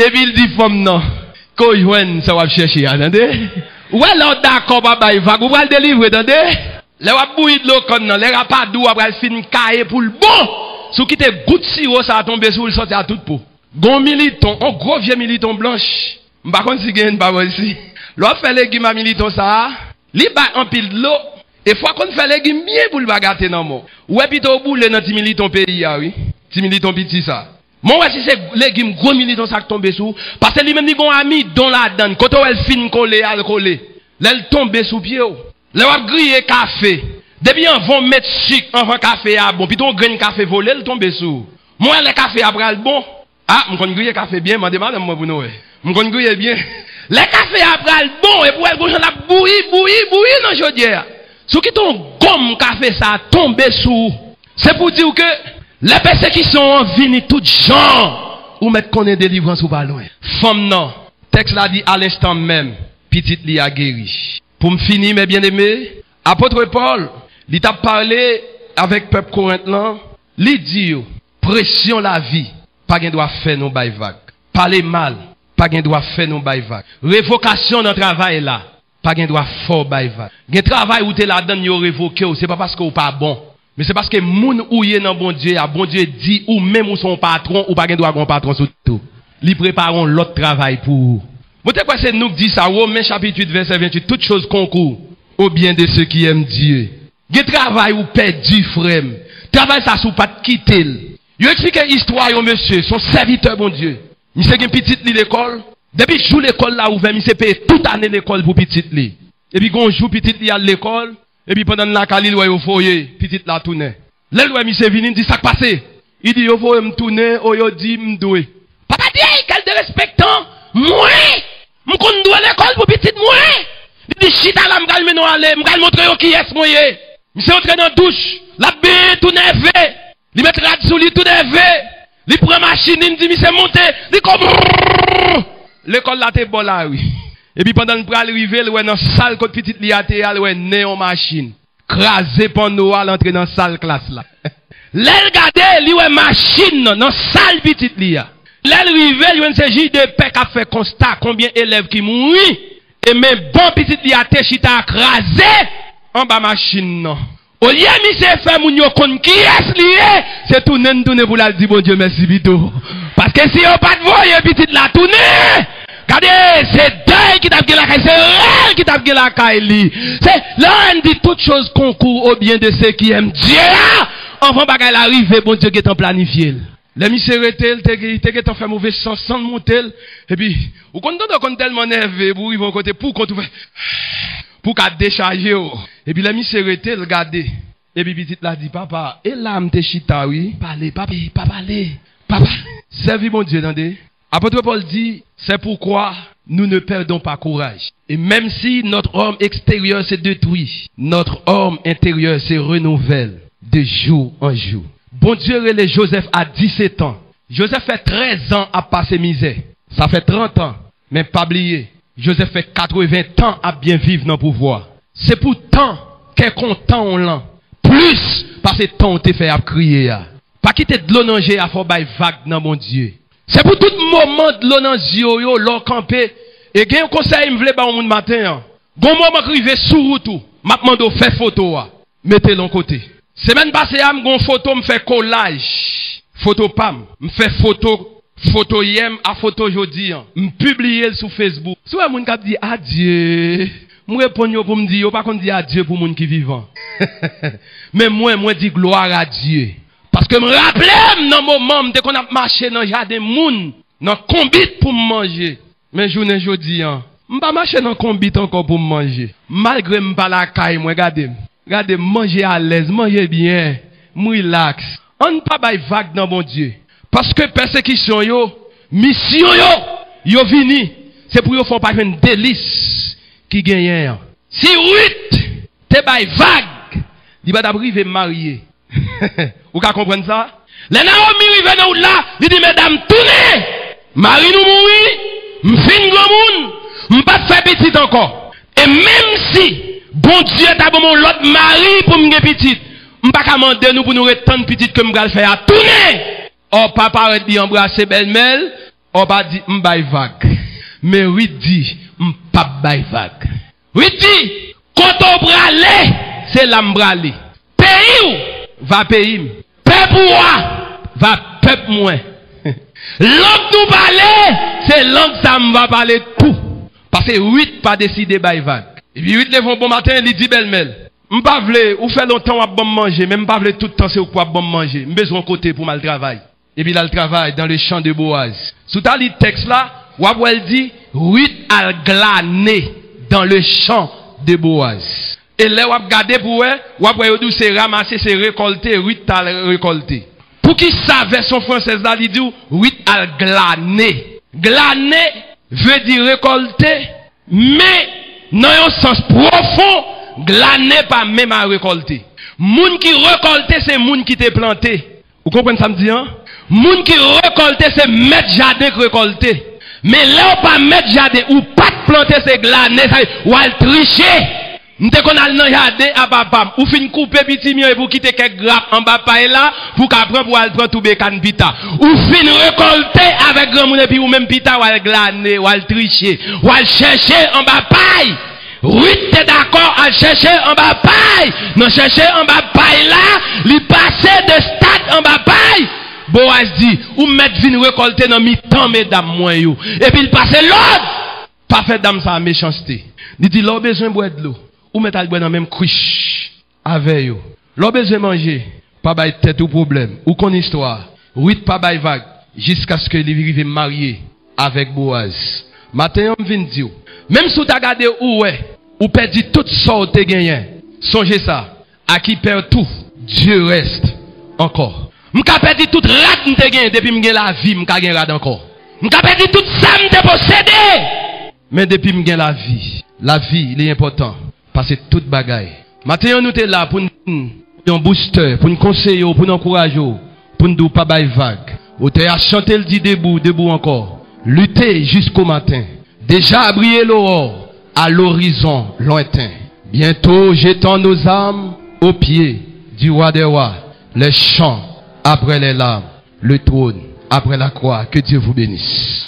Epi l di fanm nan, ke w jwenn sa w ap chèche a, tande. Ou wè lè w dakò pa bay vag, ou pral delivre, tande. Lè w ap bouyi dlo kann nan, lè rapadou a pral fin kaye pou l bon, si w kite gout siwo sa a tonbe sou w, l sòti a tout po. Gon militon, on gwo vye militon blanch. M pa konn si genyen pa bò isi. Lè w ap fè legim a militon sa a, li bay anpil dlo, e fò w konn fè legim byen pou l pa gate nan men w. Ou wè pito w boule nan ti militon peyi a, wi. Ti militon piti sa. Men w wè si se legim gwo militon sa k tonbe sou w, paske li menm li gon amidon ladan l. Kote w wè l fin kole a, l kole. Lè l tonbe sou pye w. Lè w ap griye kafe, depi anvan w met sik, anvan kafe a bon, pito yon grenn kafe vole, l tonbe sou ou. Men w wè lè kafe a pral bon. A, m konn griye kafe byen, mande madanm mwen pou nou wè. M konn griye byen. Lè kafe a pral bon, epi w wè l gon jan l ap bouyi, bouyi, bouyi nan chodyè a. Si w kite yon gonm kafe sa a tonbe sou ou, se pou di w ke lè pèsekisyon an vini tout jan, ou mèt konnen delivrans ou pa lwen. Fanm nan, tèks la di, alenstan menm, pitit li a geri. Pou m fini, mes bien-aimés, apot Pòl, li t ap pale avèk pèp Korent lan, li di yo, presyon lavi pa gen dwa fè nou bay vag. Pale mal pa gen dwa fè nou bay vag. Revokasyon nan travay la pa gen dwa fè w bay vag. Gen travay ou te ladann, yo revoke w, se pa paske w pa bon. Men se paske moun ou ye nan Bondye a, Bondye di ou menm ou se yon patwon, ou pa gen dwa gen yon patwon sou tou. Li prepare yon lòt travay pou ou. Mwen te kwè se nou k di sa, Women chapit uit vèsè venntuit, toutes choses concourent au bien de ceux qui aiment Dieu. Gen travay ou pèdi, frè m. Travay sa, si w pa t kite l. Yo eksplike istwa yon mesye, se yon sèvitè Bondye. Misye gen pitit li lekòl. Depi jou lekòl la ouvè, misye peye tout ane lekòl pou pitit li. Epi gen yon jou pitit li al lekòl, epi pandan l lakay li, l wè yo voye pitit la tounen. Lè l wè misye vini, l di, "Sa k pase?" Li di, "Yo voye m tounen, o yo di m dwe." Papa di, "Ey, kèl derespektan! Mwen! M konn dwe lekòl pou pitit mwen!" Li di, "Chita la, m pral mennen w ale, m pral montre yo kiyès mwen ye." Misye antre nan douch, l ap benyen tou nève. Li met rad sou li tou nève. Li pran machin li, m di misye monte. Li ko brrr. Lekòl la te bò lari. Epi pandan l pral rive, l wè nan sal kot pitit li a te ye a, l wè nen yon machin. Kraze panno a, l antre nan sal klas la. Lè l gade, li wè machin nan, nan sal pitit li a. Lè l rive, l jwenn se jij de pè k ap fè konsta konbyen elèv ki mouri. E men ban pitit li a te chita a kraze anba machin nan. Olye misye fè moun yo konn kiyès li ye, se tounen l tounen pou l al di Bondye mèsi pito. Paske si yo pa t voye pitit la tounen, gade, se dèy ki t ap gen lakay, se rèl ki t ap gen lakay li. Se lè n di toutes choses concourent au bien de ceux qui aiment Dieu a, anvan bagay la rive, Bondye gentan planifye l. Lè misye rete, l te, li te gentan fè move san, san l monte l. Epi, ou konn tande w konn tèlman nève, pou w rive yon kote, pou w kont ou fè, pou w ka dechaje w. Epi lè misye rete, l gade. Epi pitit la di, "Papa, e la m te chita, wi. Pale, papa, pa pale. Papa, sèvi Bondye, tande." Apot Pòl di, "C'est pourquoi nous ne perdons pas courage. Et même si notre homme extérieur se détruit, notre homme intérieur se renouvelle de jour en jour." Bondye rele Joseph a disèt an. Joseph fè trèz an ap pase mizè. Sa fè trant an. Men pa bliye, Joseph fè katreven tan ap byen viv nan pouvwa. Se pou tan kè kontan w lan plis pase tan w te fè ap kriye a. Pa kite dlo nan je a fè w bay vag nan Bondye. Se pou tout moman dlo nan zye w yo, lè w kanpe. E gen yon konsèy m vle ba yon moun maten an. Gon moman k rive sou wout ou, m ap mande w fè foto a. Mete l yon kote. Semèn pase a, m gon foto, m fè kolaj foto pa m. M fè foto, foto yè m a foto jodi an. M pibliye l sou Facebook. Si w wè moun k ap di adye, m reponn yo pou m di, yo pa konn di adye pou moun ki vivan. Men mwen, mwen di glwa a Dye. Paske m raple m nan moman m te konn ap mache nan jaden moun, nan konbit pou m manje. Men jounen jodi an, m pa mache nan konbit ankò pou m manje. Malgre m pa lakay mwen, gade m. Gade m, manje alèz, manje byen, m rilaks. Ann pa bay vag nan Bondye. Paske pèsekisyon yo, misyon yo, yo vini, se pou yo fè w pa jwenn delis ki genyen an. Si Rit te bay vag, li pa t ap rive marye. Ou ka konprann sa? Lè Nawomi rive nan wout la, li di, "Medam, tounen! Mari nou mouri, m fin granmoun, m p ap fè pitit ankò. E menm si Bondye ta ban m yon lòt mari pou m gen pitit, m pa ka mande nou pou nou ret tann pitit ke m pral fè a. Tounen!" Òpa parèt li anbrase bèlmè l, Òpa di, "M bay vag." Men Rit di, "M p ap bay vag." Rit di, "Kote w prale, se la m prale. Peyi w va peyi m. Pèp ou a va pèp mwen. Lang nou pale, se lang sa m va pale tou." Paske Rit pa deside bay vag. Epi Rit leve yon bon maten, li di bèlmè l, "M pa vle, ou fè lontan w ap ban m manje, men m pa vle tout tan se ou k pou ap ban m manje. M bezwen yon kote pou m al travay." Epi l al travay dans le champ de Boaz. Si w ta li tèks la, w ap wè l di, Rit al glane dans le champ de Boaz. E lè w ap gade pou wè, w ap wè yo di w se ranmase, se rekòlte, Rit t al rekòlte. Poukisa vèsyon fransèz la, li di w, Rit al glane? Glane vle di rekòlte, men nan yon sans pwofon, glane pa menm a rekòlte. Moun ki rekòlte, se moun ki te plante. Ou konprann sa m di an? Moun ki rekòlte, se mèt jaden k rekòlte. Men lè w pa mèt jaden, ou pa t plante, se glane, sa vle w al triche. M te konn al nan jaden a papa m. Ou fin koupe pitimyan epi w kite kèk grap anba pay la pou w ka pran pou w al pran toube kann pita. Ou fin rekòlte avèk granmoun epi ou menm pita w al glane, w al triche, w al chèche anba pay. Rit te dakò al chèche anba pay. Nan chèche anba pay la, li pase de stad anba pay. Boaz di, ou mèt vin rekòlte nan mitan medam mwen yo. Epi l pase lòd. Pa fè dam sa a mechanste. Li di, lè w bezwen bwè dlo, ou mèt al bwè nan menm kwich avè yo. Lè w bezwen manje, pa bay tèt ou pwoblèm. Ou konn istwa a. Rit pa bay vag jiskaske li rive marye avèk Boaz. Maten an, m vin di w, menm si w ta gade ou wè, ou pèdi tout sa w te genyen. Sonje sa, à qui perd tout, Dieu reste encore. M ka pèdi tout rad m te genyen, depi m gen lavi, m ka gen rad ankò. M ka pèdi tout sa m te posede, men depi m gen lavi, lavi, li enpòtan pase tout bagay. Maten an, nou te la pou n yon boustè, pou n konseye w, pou n ankouraje w, pou n di w pa bay vag. Otè a chante, l di, debout, debout encore. Lutter jusqu'au matin. Déjà briller l'aurore à l'horizon lointain. Bientôt, jetant nos armes aux pieds du roi des rois, les chants après les larmes, le trône après la croix. Que Dieu vous bénisse.